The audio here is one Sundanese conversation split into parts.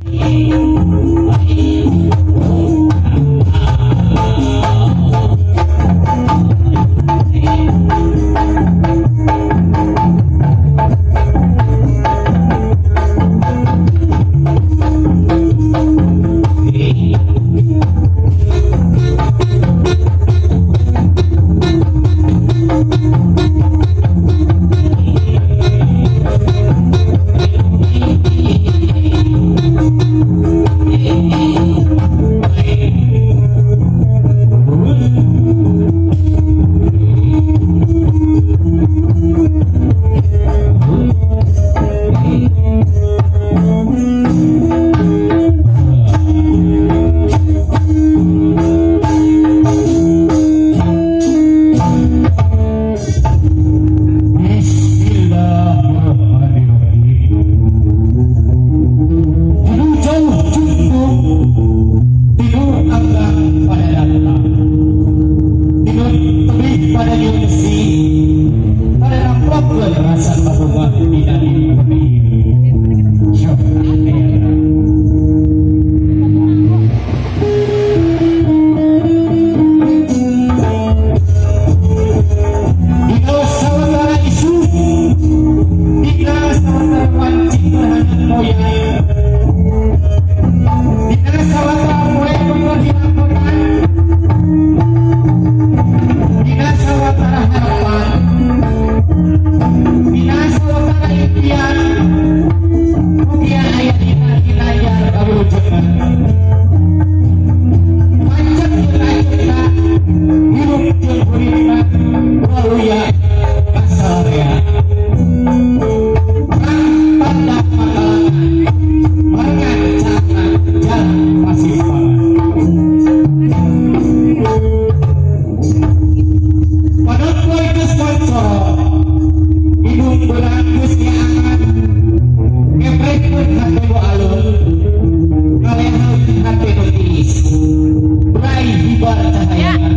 Bismillahirrahmanirrahim. Tidur jauh cukup, tidur ambang pada datang, tidur tebih pada besi, pada rampokkeun rasa kabungah dina diri ieu. Syok aya. Dina sawatara isu, dina sawatara wanci perhanan moyan, dina sawatara poe nu dilakonan, dina sawatara harapan, dina sawatara impian, mugia aya dina ginanjar kawujudan. Pancet jeung ayeuna, hirup jeung huripna, waluya kasalea. Perang pandang makalangan, barengan caana jalan pasimpangan. Panon poe geus moncoro, indung beurang geus nyaangan, ngembrehkeun hate nu alun, ngalehan hate nu tiis. Brai hibar cahayana,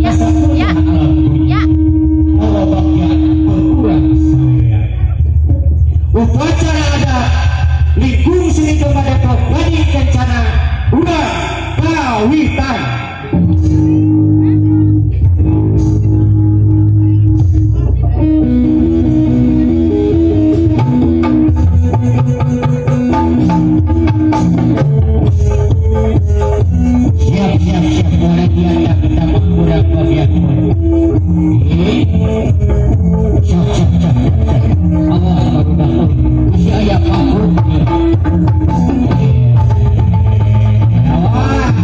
kasampurna alam dunya. Allah bagja berkurang saya. Upacara adat lingkung seni Depok Gading Kencana urang kawitan. Siap, siap, siap, boleh dia kita kurang bagian. Siap, siap, siap, siap. Allah baru. Isi ayah kabur. Awas.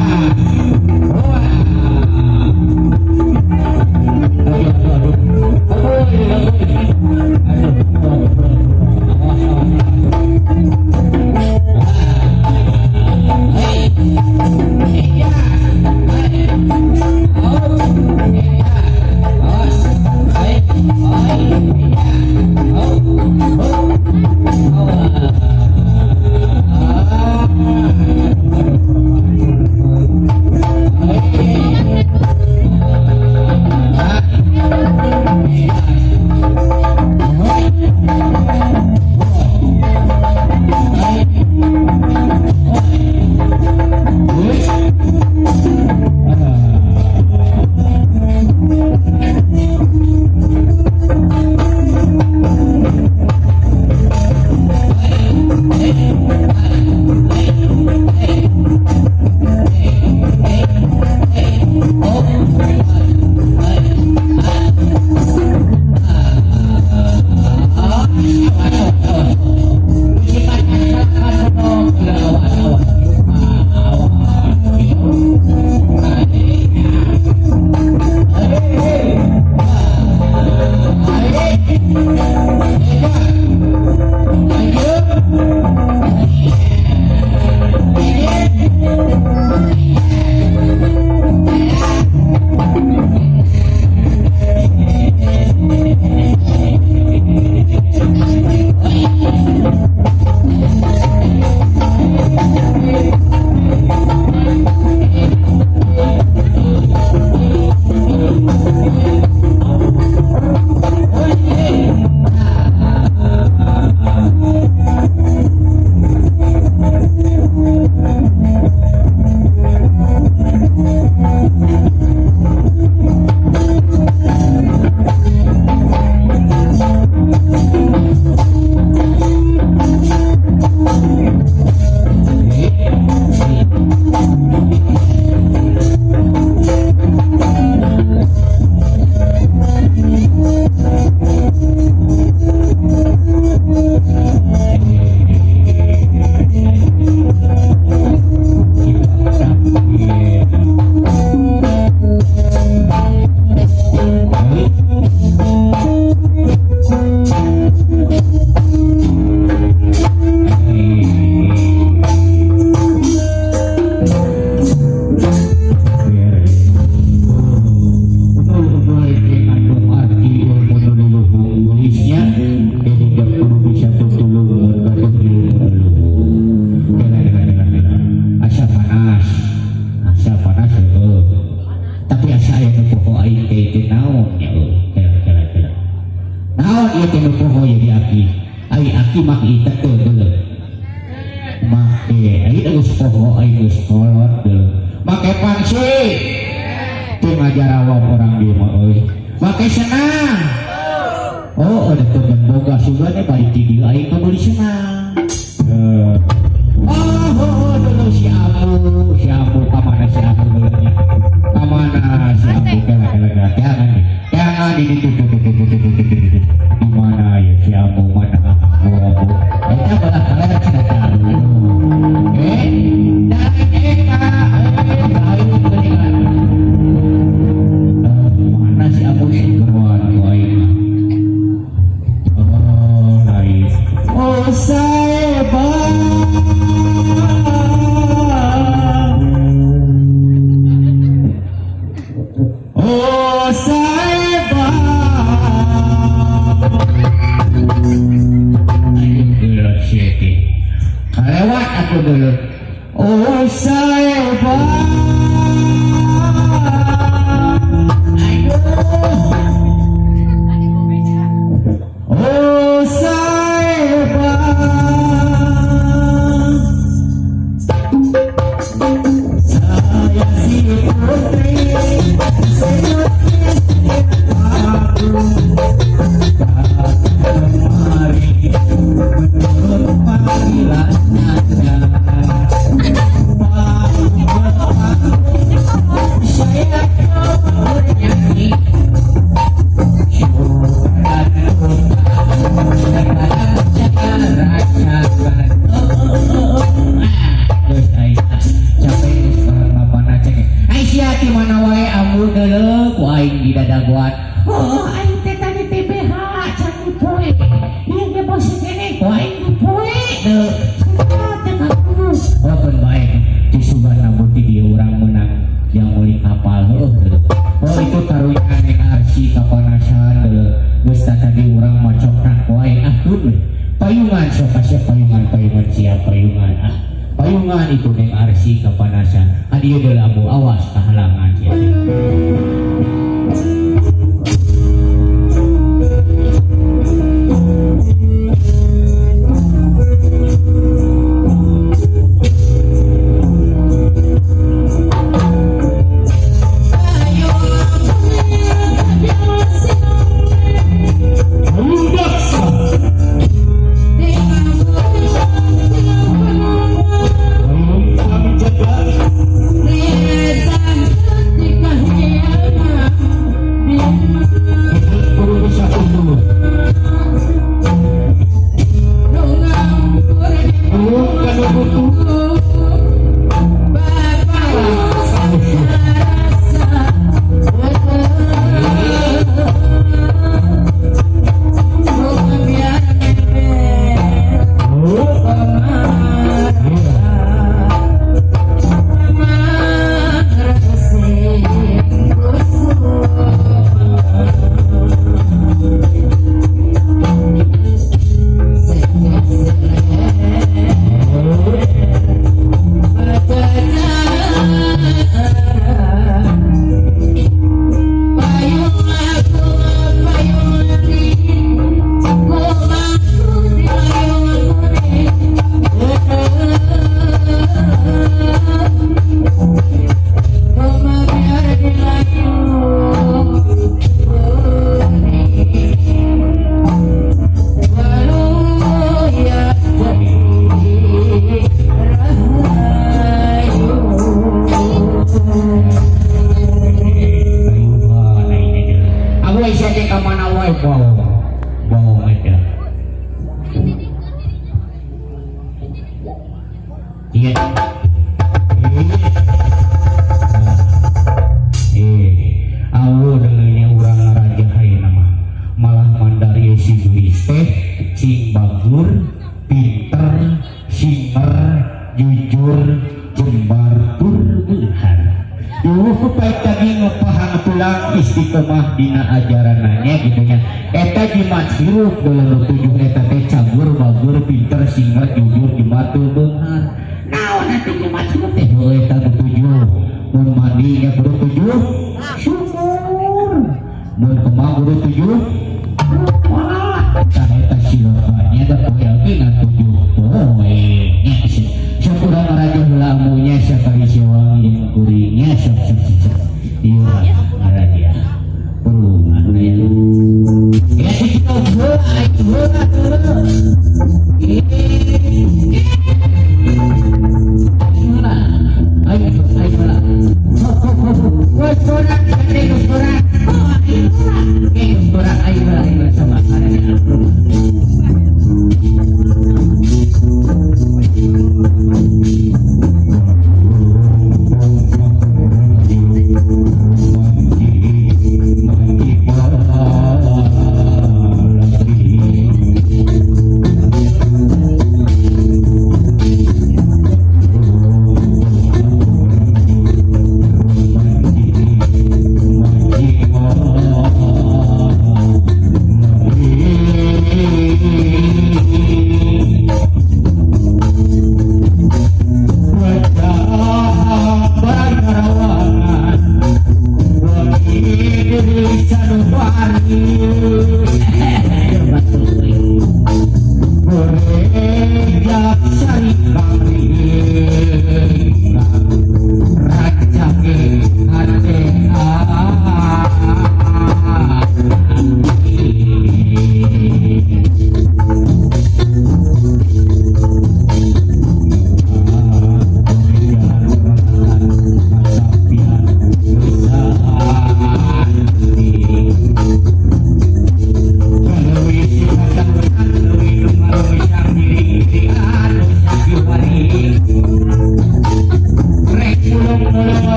Naon nya euy, kela kela kela. Naon ieu teh nu poho ye di aki? Ai aki mah ieu teh geuleuh. Make ai geus poho, ai geus kolot geuleuh. Make pangsi. Teu ngajarawab orang dieu mah euy. Make senang. Oh, ada tuh boga sugan balik di dieu aing meuli senang. Oh, oh, dulu si Abu, si Abu kamana si Abu dulunya? Kamana si Abu kela kela kela jangan nih, jangan di itu tuh tuh tuh tuh tuh tuh tuh. Di mana ya si Abu, mana Abu Abu? Eta belah kaler cenah teh aduh. Eh, dari Eka, eh, ayo geuningan. Mana si Abu sih geruan ku aing mah. Oh, lain. Oh, saeba. Oh, saeba. Ayo geuleuh sia teh. Kalewat aku dulu. Oh, saeba. Aduh. Oh, saeba. Saya si putri, aku kemari menurut panggilan nada. Saya bernyanyi, syukur terkadang saya rasakan. Oh, geus aing capek geus bapana ceng. Ai sia ti mana wae ambu deuleu ku aing di dadaguan. Oh, aing teh tadi TBH can dipoe. Ieu ge bos keneh ku aing dipoe deuleu. Teh kaku. Oh, keun bae ti sugan ti dieu urang meunang yang meuli kapal heueuh deuleu. Oh, itu karunya Neng Arsi kapanasan deuleu. Geus tadi urang macokna ku aing ah tun we. Payungan sok asa payungan payungan siap payungan ah. Payungan itu Neng Arsi kapanasan. Adieu deuleu ambu awas kahalangan sia teh. Daksa. Kami jaga. Guru bisa dulu. Guru kanu butuh. Abu Aisyah teh ka mana wae bawa. Bawa eta. Iya. Awu dengannya urang raja ayeuna mah. Malah mandari si gelis teh sing bagur, pinter, singer, jujur, jembar tur beunghar. Duh baik daging ngepahang tulang istiqomah dina ajarananya gitu nya. Eta jimat hirup dalam tujuh eta teh cagur bagur pinter singer jujur jembar tur beunghar. Naon atuh jimat hirup teh heuh eta nu tujuh. Mun mandi nya kudu tujuh syukur. Mun mah kudu 7. Wah, tah eta silokanya da poe oge ngan 7 poe nya. Sok urang ngaraja heula ambunya sakali sewang jeung kuringnya. Sok sok sok, ieu ngaraja pulungan ya. Ya itu heula, heula heula. Heula. Ayo ayo heula. Sok sok sok. Geus kurang, geus kurang. Geus kurang, ayo heula, ayo heula sama ngaraja.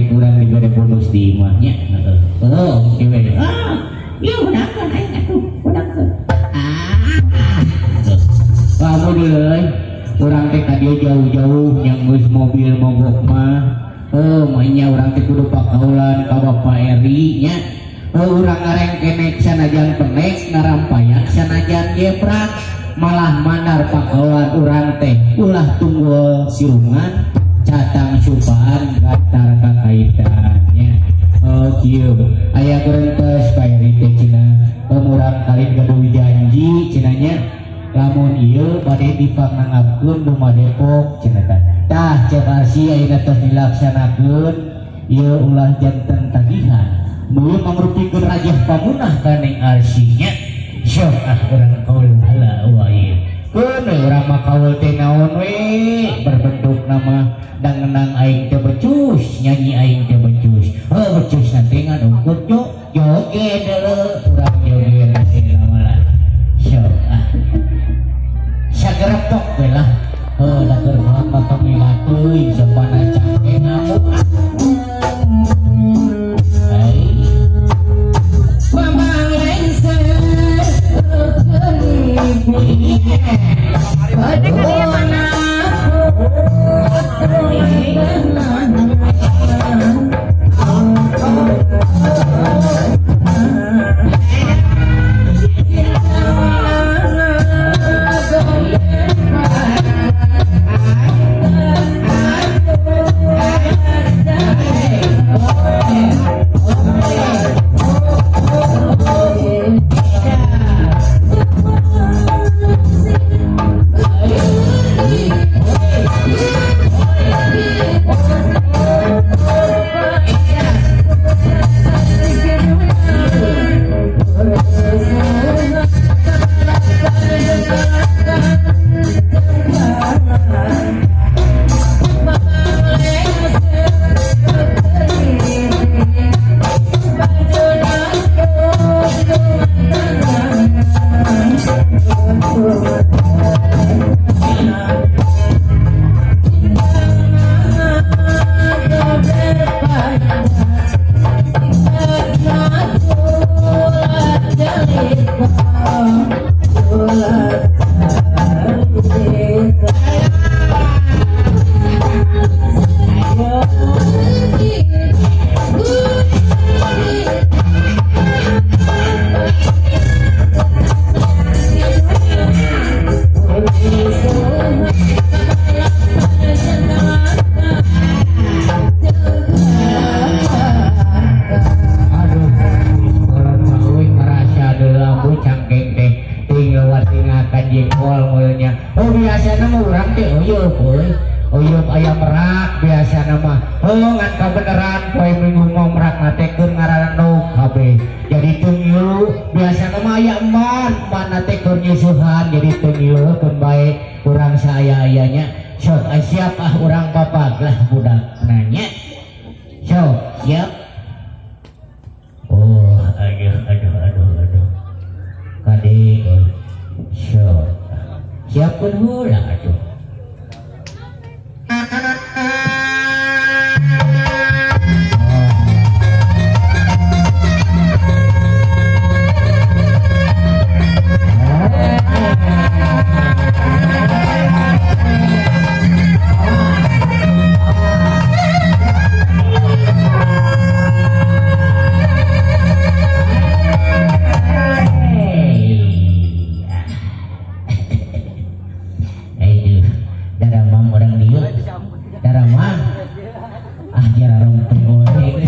Kurang diberi bonus di imahnya. Oh, cewek. Ah, ya udahkan aing atuh, udahkan. Ah. Kamu dulu, urang teh ka dieu jauh-jauh yang geus mobil mogok mah. Oh, mainnya urang teh kudu pakaulan ka Bapak Eri nya. Oh, urang ngarengkenek sanajan penek, ngarampayak sanajan geprak, malah mandar pakaulan urang teh ulah tunggul sirungan, catang supaan gatar kakaitannya. Oh kieu aya gerentes Pak Eri teh cenah murang kali gaduh janji cenah nya, lamun ieu bade dipanganggapkeun Buma Depok cenah tah. Tah cek Arsi ayeuna tos dilaksanakeun ieu ulah janten tagihan. Nu mangrupikeun rajah pamunah ka Neng Arsi nya. Sok ah urang kaul heula wae. Keun we urang mah kaul teh naon we berbentuk nama dangenang aing teh becus, nyanyi aing teh becus. Heuh becus nanti ngan ukur joget deuleu urang joget ayeuna mah. Sok ah. Sagerepok we lah. Heuh da keur mah pamila teuing sapana cangkeng ngamuk ah. Ai. Mamang lengser. meureun nya. Oh biasana mah urang teh euyeub euy. Euyeub aya merak biasana mah. Heuh ngan kabeneran poe Minggu mah merak teh keur ngaranendog kabeh. Jadi teu ngilu biasana mah aya eman, eman teh keur nyusuhan jadi teu ngilukeun bae urang saaya-ayanya. Sok siap ah urang bapak lah budak nanya. Sok siap. Oh aduh aduh aduh aduh. Kade sok siapkeun heula atuh. Aduh, daramang orang dieu. Daramang. Ah jarang wae.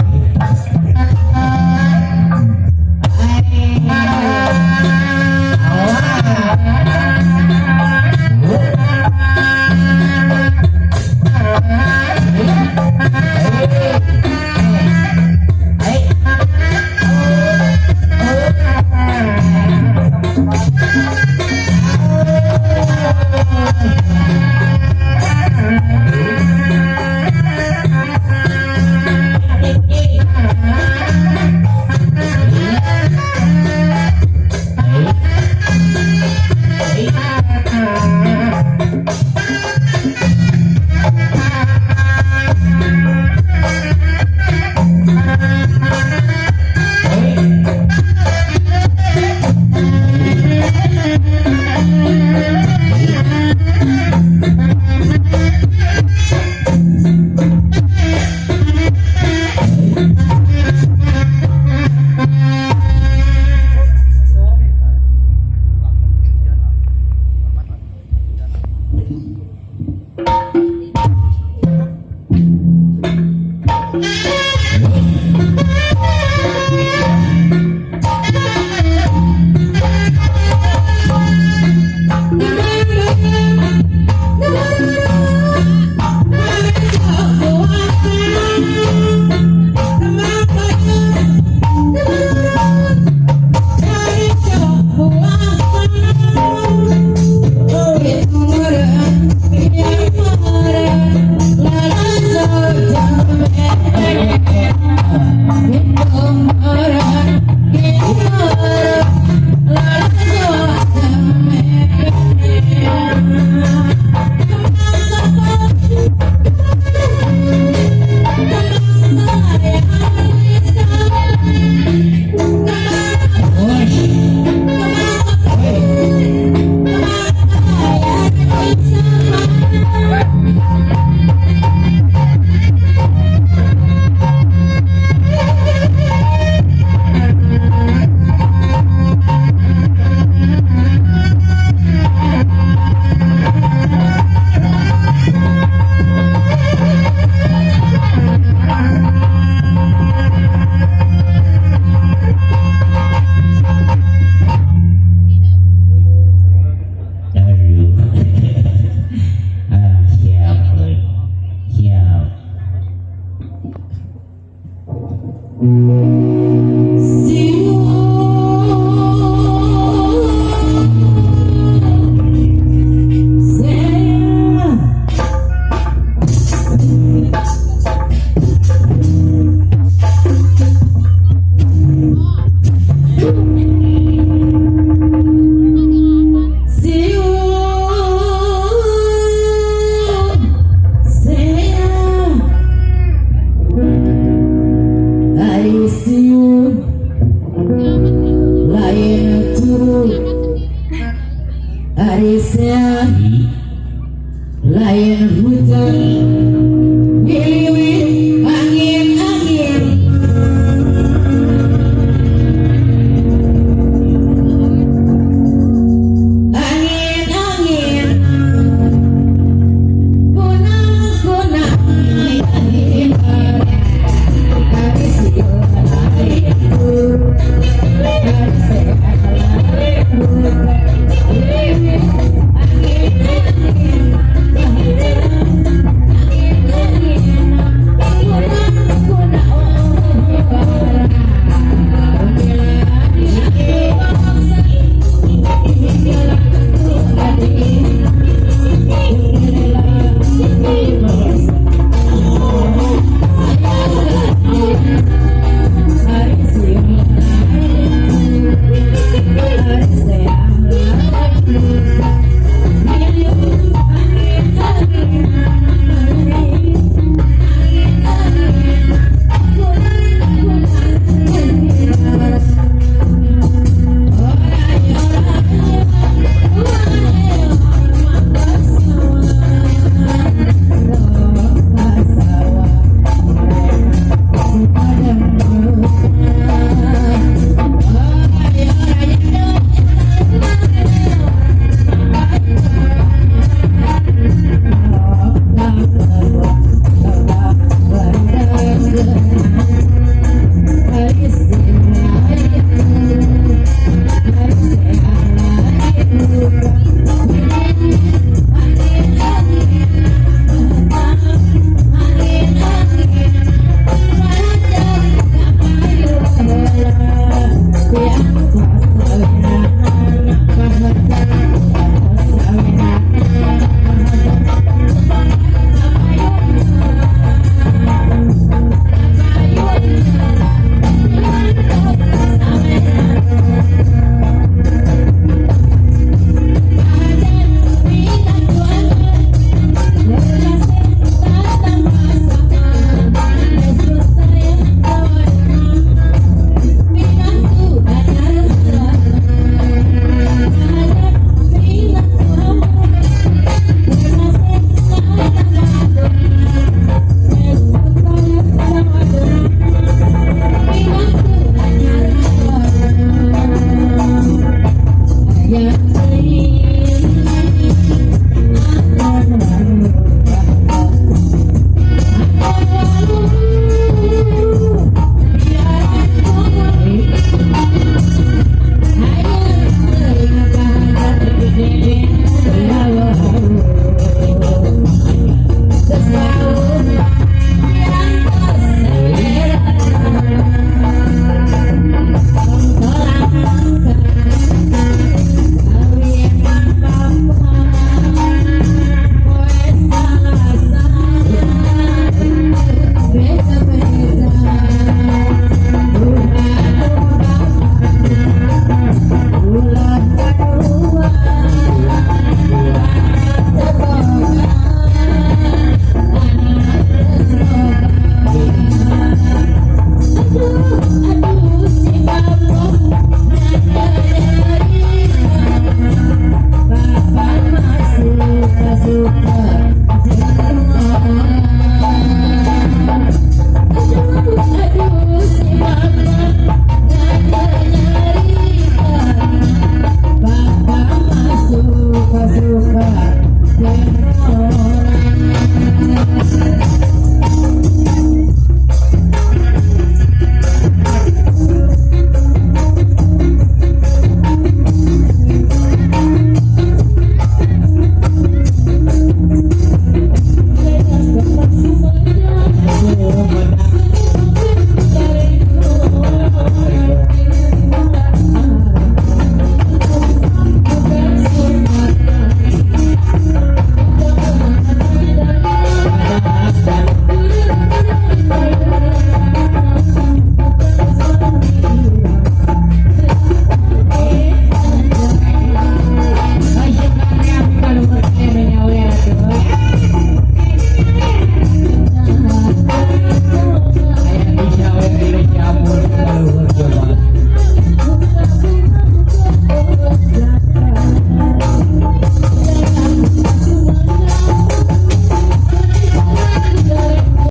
Aduh. Ah, siap, euy. Siap. Lain hujan.